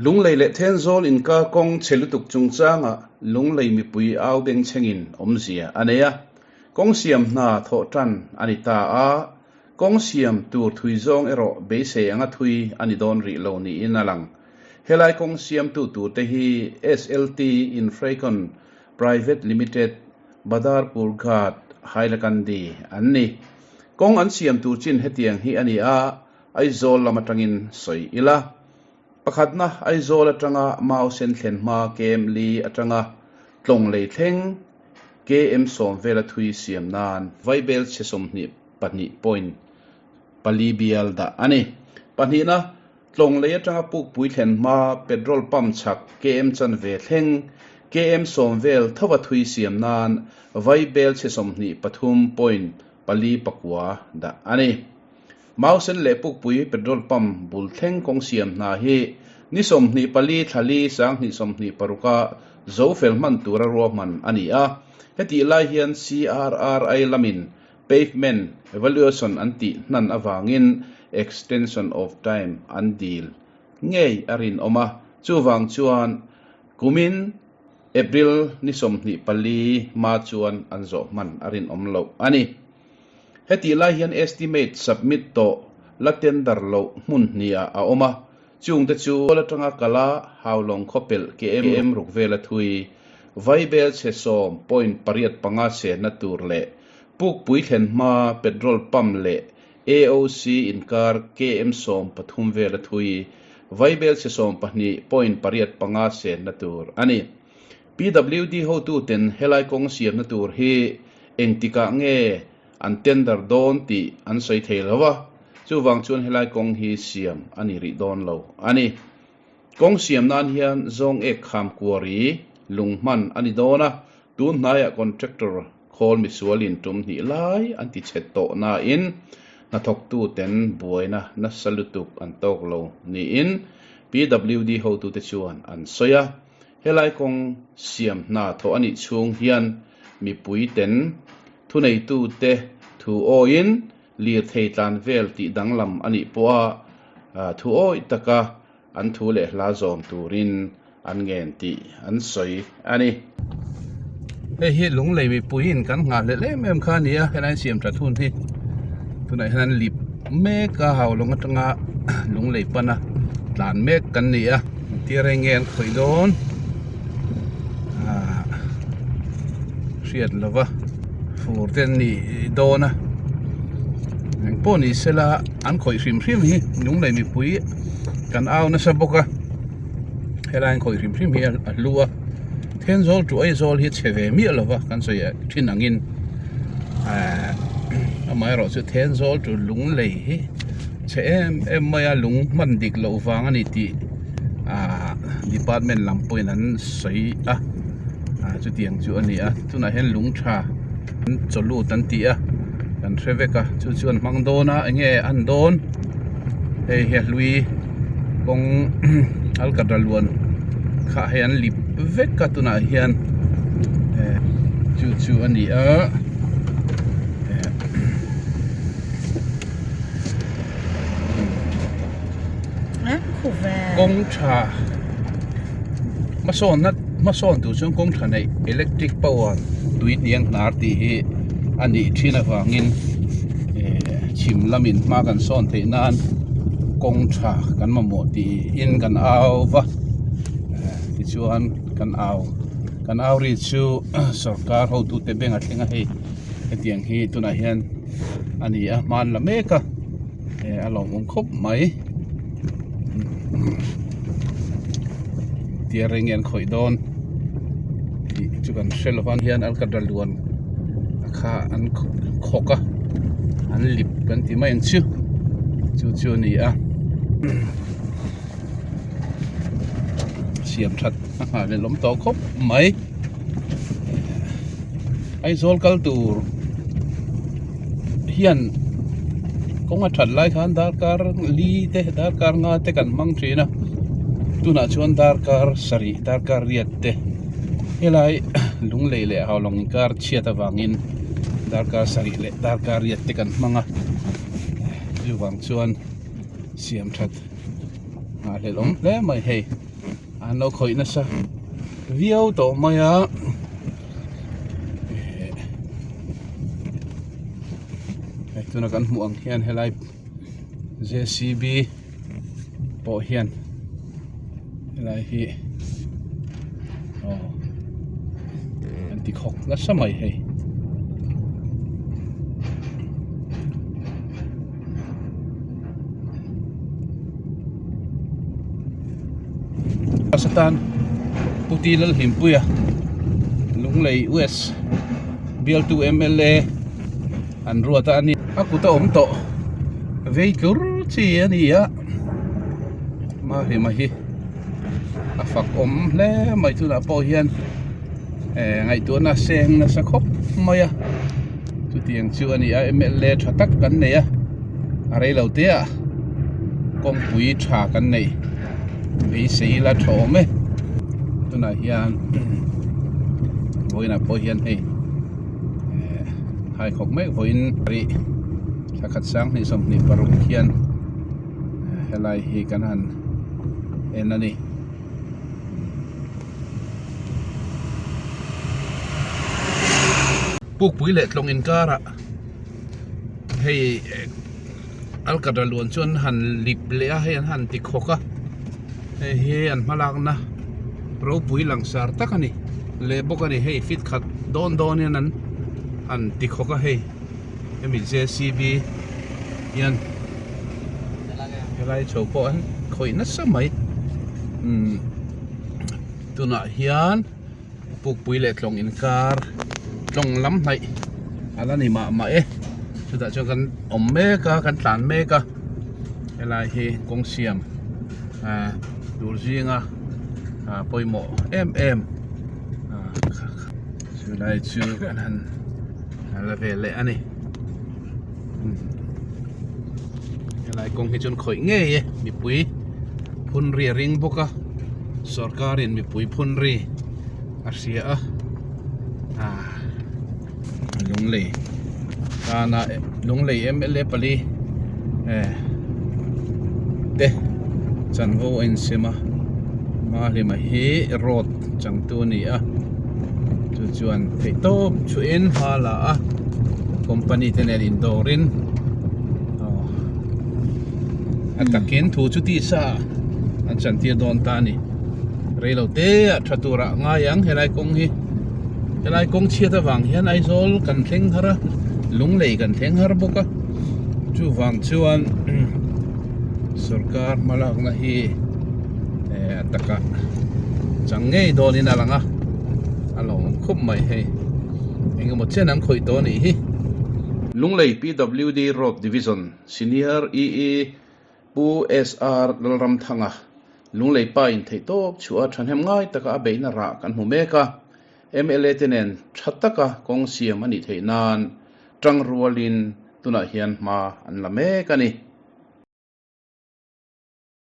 Lunglei leh Thenzawl inkar kawng chhe lutuk chungchangah Lunglei mipui au bengchhengin awmzia a nei a, kawng siam hna thawh tan a ni ta a, kawng siam tur thui zawng erawh beisei anga thui a ni dawn rih lo niin a lang. Helai kawng siamtu turte hi SLT Infracon Private Limited, Badarpur Ghat, Hailakandi an ni. Kawng an siam tur chin hetiang hi a ni a, Aizawl lam atangin sawi ila. Pakhatna, Aizawl atanga Mausen thlen hma kem li atanga Tlawng lei thleng KM sawm vela thui siam nan Vaibel chhe 22 point pali bial dah a ni. Pahnihna, Tlawng lei atanga Pukpui thlen hma petrol pump chhak KM chanve thleng KM sawm vel thova thui siam nan Vaibel chhe 23 point pali pakua dah a ni. Mausen leh Pukpui petrol pump bul thleng kawng siam hna hi ni 24 thla li 2026 a zo fel hman tura ruahman a ni a. Hetih lai hian CRRI lamin pavement evaluation an tih hnan avangin extension of time an dil ngei a rinawm a. Chuvang chuan kumin April ni 24 ma chuan an zawh hman a rinawm loh a ni. Hetih lai hian estimate submit tawh la tender loh hmun hniah a awm a, chungte chu Kawl atanga kala Haulawng khawpelh KM ruk vela thui, Vaibel chhe sawm point pariat panga senna tur leh Pukpui thlen hma petrol pump leh AOC inkar KM 13 vela thui, Vaibel chhe 12 point pariat panga senna tur a ni. PWD hotuten helai kawng siamna tur hi engtikah nge an tender dawn tih an sawi thei lo a, chuvang chuan helai kawng hi siam a ni rih dawn lo a ni. Kawng siam nan hian zawng ek kham kuari lung hman a ni dawn a, tun hnaiah contractor khawl misualin tum hnih lai an ti chhe tawh nain hnathawktuten buaina nasa lutuk an tawk lo niin PWD hotute chuan an sawi a. Helai kawng siam hna thawh a nih chhung hian mipuiten thuneitute thu awiin lirthei tlan vel tih danglam a nih pawha thu awi taka an thu leh hla zawm turin an ngen tih an sawi a ni. Hei hi Lunglei mipuiin kan nghahhlelh em em kha a ni a, helai siam that hun hi tunah hian an lip mek a, Haulawng atanga Lunglei pana tlan mek kan ni a. Engtir reng nge an khawih dawn ah hriat lova fur te an nih dawn a engpawh ni sela an khawih hrim hrim hi Lunglei mipui kan au nasa bawk a helai an khawih hrim hrim hi a hlu a Thenzawl tu Aizawl hi chhe ve miah lova kan sawi thin angin ah amaherawh chu Thenzawl tu Lunglei hi chhe em em mai a lung hman dik loh vang a ni tih ah department lam pawhin an sawi a ah chutiang chu a ni a tunah hian lung tha an chaw lut an ti a kan hre vek a chu chu an hmang dawn a eng nge an dawn hei hi a hlui kawng alkatra luan kha hei an lip vek a tunah hian eh chu chu a ni a eh. Kawng tha hmasawnna hmasawn tur chuan kawng tha neih electric power tui hniang hnar tih hi a nih thin avangin eh chhim lamin hma kan sawn theih nan kawng tha kan mamawh tiin kan au va eh tichuan kan au kan au ri chu sorkar hotute bank a thleng a hei hetiang hi tunah hian. a ni a hman la mek a eh a lawmawm khawp mai tia reng nge an khawih dawn tih chu kan hre lo ang hian alkatra luan a kha an khawk a an lip kan ti mai ang chu chu chu a ni a siam that a nghah leh lawm tawh khawp mai. Aizawl kal tur hian kawng a that lai khan darkar li te darkar nga te kan hmang thin a tunah chuan darkar sarih darkar riat te helai lunglei leh haulawng inkar chhiat avangin darkar sarih leh darkar riat te kan hmang a chuvang chuan siam that nghahhlelh awm hle mai hei. an lo khawih nasa viau tawh mai a hei tuna kan hmuh ang hian helai J_C_B pawh hian helai hi aw an ti khawk nasa mai hei. Satan Puti Lalhlimpuia Lunglei West bialtu M_L_A an ruat a ani a kut a awm tawh vei tlur chi a ni a Mahlima hi a fak awm hle mai tunah pawh hian eh ngaihtuahna a seng nasa khawp mai a chutiang chu a ni a M_L_A tha tak kan nei a a rei lo te ah kawngpui tha kan neih beisei ila tha awm e tunah hian vawiinah pawh hian hei eh hai khawk mek vawiin rih thla khat sang hnih 26 hian helai hi kan han en a ni. Pukpui leh tlawng inkarah hei alkatra luan chu an han lip leh a hei an han ti khawk a hei hi an hmalakna ropui langsar tak a ni leh bawk a ni hei fit khat dawn dawn hian an han ti khawk a hei hemi J_C_B hian helai chho pawh an khawih nasa mai umm tunah hian pukpui leh tlawng inkar tlawng lam hnaih a la ni mah mah e chutah chuan kan awm mek a kan tlan mek a helai hi kawng siam ah tur zinga ah pawimawh em em ah chulai chu kan han la ve leh a ni helai kawng hi chuan khawih ngei e mipui phun ri a ring bawk a sorkar in mipui phun ri a hria a ah lunglei tana lunglei M_L_A pali eh te chanvo a insem a Mahlima hi road changtu a ni a chu chuan theihtawp chhuihin hma la a company te nen indawrin aw a takin thu chu tisa an chantir dawn ta a ni reilo te ah tha tur ah ngai ang helai kawng hi helai kawng chhiat avang hian Aizawl kan thleng har a Lunglei kan thleng har bawk a chuvang chuan sorkar hmalakna hi eh a takah chang ngei dawnin a lang a a lawmawm khawp mai hei eng emaw chen an khawih tawh a nih hi. Lunglei PWD Road Division Senior EE Pu SR Lalramthanga Lunglei pa in theihtawp chhuah a thahnem ngai taka a beihna rah kan hmu mek a, mla te nen tha taka kawng siam a nih theih nan tangrualin tunah hian hma an la mek a ni.